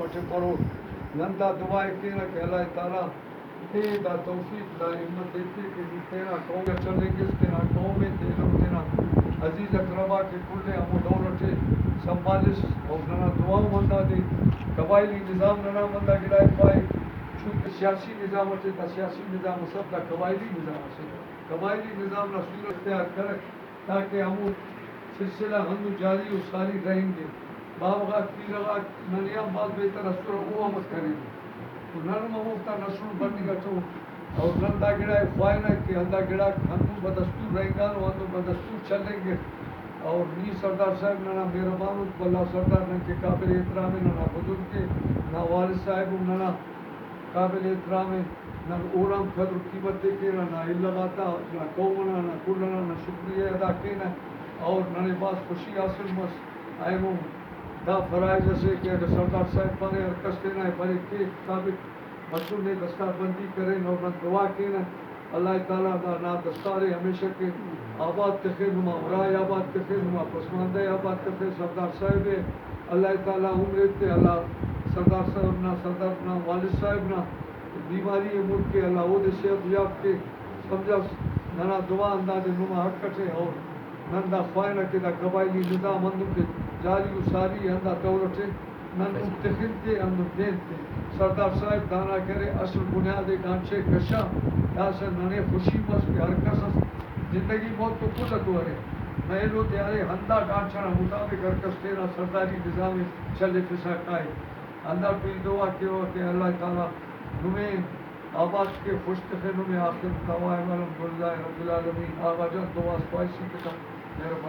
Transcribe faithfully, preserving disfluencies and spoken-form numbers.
اٹی پروٹ۔ نن دا دعا ءِ کینہ کہ اللہ تعالیٰ تے دا توفیق، دا ہمت ایتے کہ نی تینا قوم ءِ چلینگس، تینا قوم ءِ، تینا، تینا عزیز اقربا کہ کل ءِ ہمو ڈول اٹی سنبھالس۔ اور ننا دعا ہم ہندادے، قبائلی نظام ننا ہم ہندا گڑا ءِ پائے، چونکہ سیاسی نظام اٹی، دا سیاسی نظام اس اف، دا قبائلی نظام اسے۔ قبائلی نظام نا صورت اختیار کرک۔ تاکہ ہمو سلسلہ ہندن جاری و ساری رہینگے۔ باوہ غاک، پیرہ غاک ننے آن بھاز بہتر اسرہ، او ہم اٹ کرینو۔ تو نن ہم ہموفتان اسرہ بننگ اٹو۔ اور نن دا گڑا ءِ خواہنہ کہ ہندا گڑاک ہندن بدستور رہینگانو، ہندن بدستور چلینگک۔ اور نی سردار صاحب ننا مہربان اُس، بھلا سردار نن کہ قابل احترام ءِ، ننا بزرگ ءِ، نا والد صاحب ہم ننا قابل احترام ءِ، نن اونا ہم قدر و قیمت ءِ کینہ، نا الغاتا، نا قوم ئنا، نا کل ئنا، نا شکریہ ادا کینہ۔ اور ننے بھاز خوشی حاصل مس، اینو دا فرائض اسے کہ اگہ سردار صاحب پارے ہر کس تینا ءِ بریک کیک، ثابت مسنے، دستار بندی کرین اور نن دعا کینہ۔ اللہ تعالیٰ دا نا دستار ءِ ہمیشہ کہ آباد تخے، نما اُرا ءِ آباد تخے، نما پسماندہ ءِ آباد تخے، سردار صاحب ءِ اللہ تعالیٰ عمر ایتے، اللہ سردار صاحب نا، سردار نا والد صاحب نا بیماری ءِ ملک ءِ، اللہ اودے صحت یاب کے۔ سمجھس، ننا دعا ہندادے نما حق اٹے اور نن دا خواہنہ کہ دا قبائلی نظام ہندن کہ جاری و ساری ءِ ہندا دور اٹے۔ نن نم تخن تے، ہندن دین تے۔ سردار صاحب دانا کرے، اصل بنیاد ءِ گانچے کشا، داسہ ننے خوشی مس کہ ہر کس اس زندگی موت تو کل تو ارے، نہ ایلو تے ارے، ہندا گانچ ئنا مطابق ہر کس تینا سرداری نظام ءِ چلیفسا کائے۔ ہندا ٹی دعا کیوہ کہ اللہ تعالیٰ نمے آباد کے، خوش تخے نمے۔ آخر دعوائنا الحمدللہ رب العالمین۔ آغا جان دعا اس خواہشی تیکا، مہربانی۔